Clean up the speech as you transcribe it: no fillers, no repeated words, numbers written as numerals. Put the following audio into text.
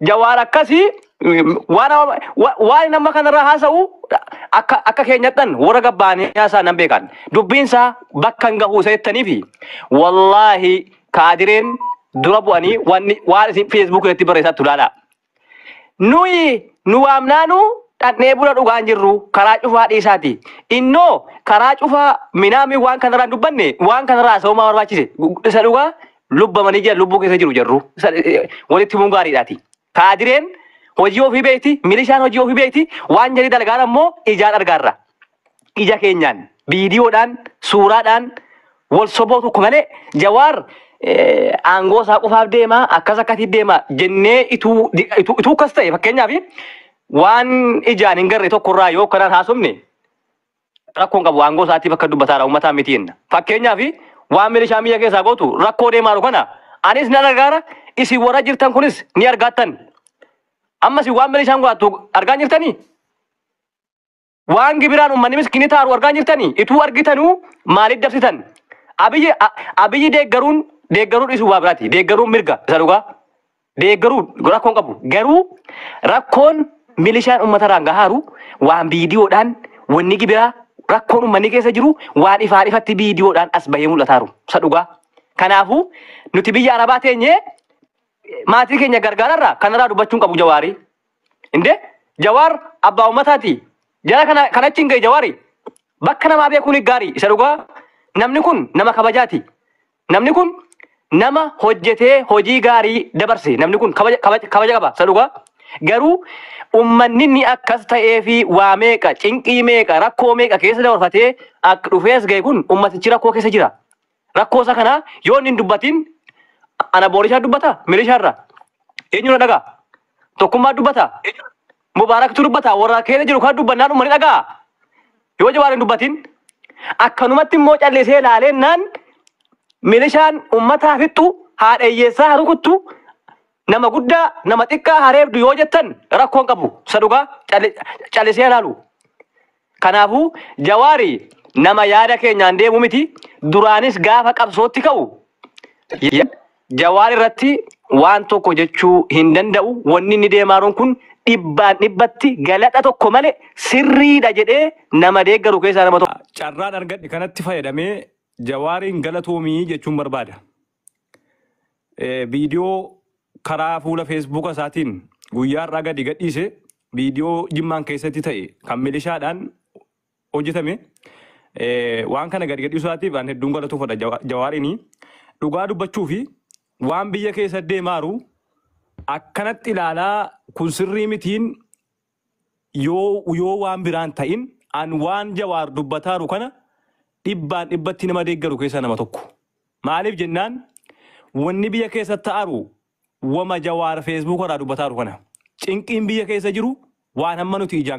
Jawaar akkasii waan waan nama kanarraa haasa'u akka keenyattan warra gabbaanii haasaa nan beekan. Dubbiin isaa bakka hin gahu isa jettaniifi wallaahi kaadireen dura bu'anii wanni waan isin feesbuuk irratti barreessattu ilaala. Nuyi nu waamnaanu dhandhee buna dhugaan jirru karaa cufaa dhiisaati. Innoo karaa cufaa minaami waan kanarraa hin dubbanne waan kanarraa haasa'uu barbaachise. Isa dhugaa lubbamanii jiran lubbuu keessa jiru jarru. Walitti himuun gaariidhaati. Kaadireen hojii ofii beekti, milishaan hojii ofii beekti, waan jedhi dalgaan ammoo ijaan argaarra. Ija keenyaan, viidiyoodhaan, suuraadhaan wal soboo tokko malee Jawaar aangoo isaa qofaaf deema, akkas akkasii deema jennee ituu ituu akkas ta'e, fakkeenyaaf waan ijaan hin garre tokkorraa yoo akkanaan haasofne rakkoon qabu, aangoo isaatiif akka dubbataadha uummataa miti jenna. Fakkeenyaaf waan milishaan biyya keessaa gootu rakkoo deemaa kana anis nan argaara, isin warra jirtan kunis ni argaattan. Ammas waan milishaan godhattu argaa jirtanii? Waan gibiraan uummanni miskiinii taaru argaa jirtanii? Ituu argitanuu maaliif dabsitan? Abiyyi deeggaruun deeggaruu dhiisuu waa biraati. Deeggaruun mirga isa dhugaa. Deeggaruun rakkoon qabu. Garuu rakkoon milishaan uummatarraan gahaaru waan viidiyoodhaan wanni gibiraa rakkoon uummanni keessa jiru waan ifaan ifatti viidiyoodhaan as bahee mul'ataaru. Isa dhugaa. Kanaafuu nuti biyya Arabaa teenyee maatii keenya gargaararraa kanarraa dubbachuun qabu Jawaarii. Inde Jawaar abbaa uummataati. Jara kana kanachi hin gahe Jawaari. Bakka namaa beekuun gaarii isa dhugaa. Namni kun nama kabajaati. Namni kun nama hojjetee hojii gaarii dabarse. Namni kun kabaja kabaja qaba isa dhugaa. Garuu uummanni inni akkas ta'ee fi waa meeqa cinqii meeqa rakkoo meeqa keessa dabarfatee akka dhufee as gahe kun uummatichi rakkoo keessa jira. Rakkoo isa kana yoo inni hin dubbatin ana boorishaa dubbata milishaarra. Eenyuun dhagaa? Tokkummaa dubbata. Mubaaraktu dubbata, warra keessa jiru kan dubbannaan uummanni dhagaa. Yoo Jawaar hin dubbatin akkanumatti immoo callisee ilaaleennaan milishaan uummataa fixxu, haadha hiyyeessaa haa rukuttu, nama guddaa nama xiqqaa hareebdu yoo jettan rakkoon qabu isa dhugaa callisee ilaalu. Kanaafuu Jawaari nama yaada keenyaan deemu miti, duraanis gaafa qabsootti ka'u Jawaar irratti waan tokko jechuu hin danda'u. Wanni inni deemaa jiru kun dhibbaan dhibbatti galata tokko malee sirriidha jedhee nama deeggaru keessaa nama tokko. Carraan argadhe kanatti fayyadamee Jawaariin galatoomii jechuun barbaada. Viidiyoo karaa fuula feesbuuka isaatiin guyyaa har'aa gadi gadhiise, viidiyoo Jimmaan keessatti ta'e kan milishaadhaan hojjetame, waan kana gadi gadhiisuu isaatiif an hedduun galatoofadha Jawaariini. Dhugaa dubbachuu fi waan biyya keessa deemaaru akkanatti ilaalaa kun sirrii mitiin yoo waan biraan ta'in an waan Jawaar dubbataaru kana dhibbaan dhibbatti nama deeggaru keessaa nama tokko. Maaliif jennaan wanni biyya keessa ta'aru wama Jawaar feesbuuk irraa dubbataaru kana. Cinqiin biyya keessa jiru waan hamma nuti ijaan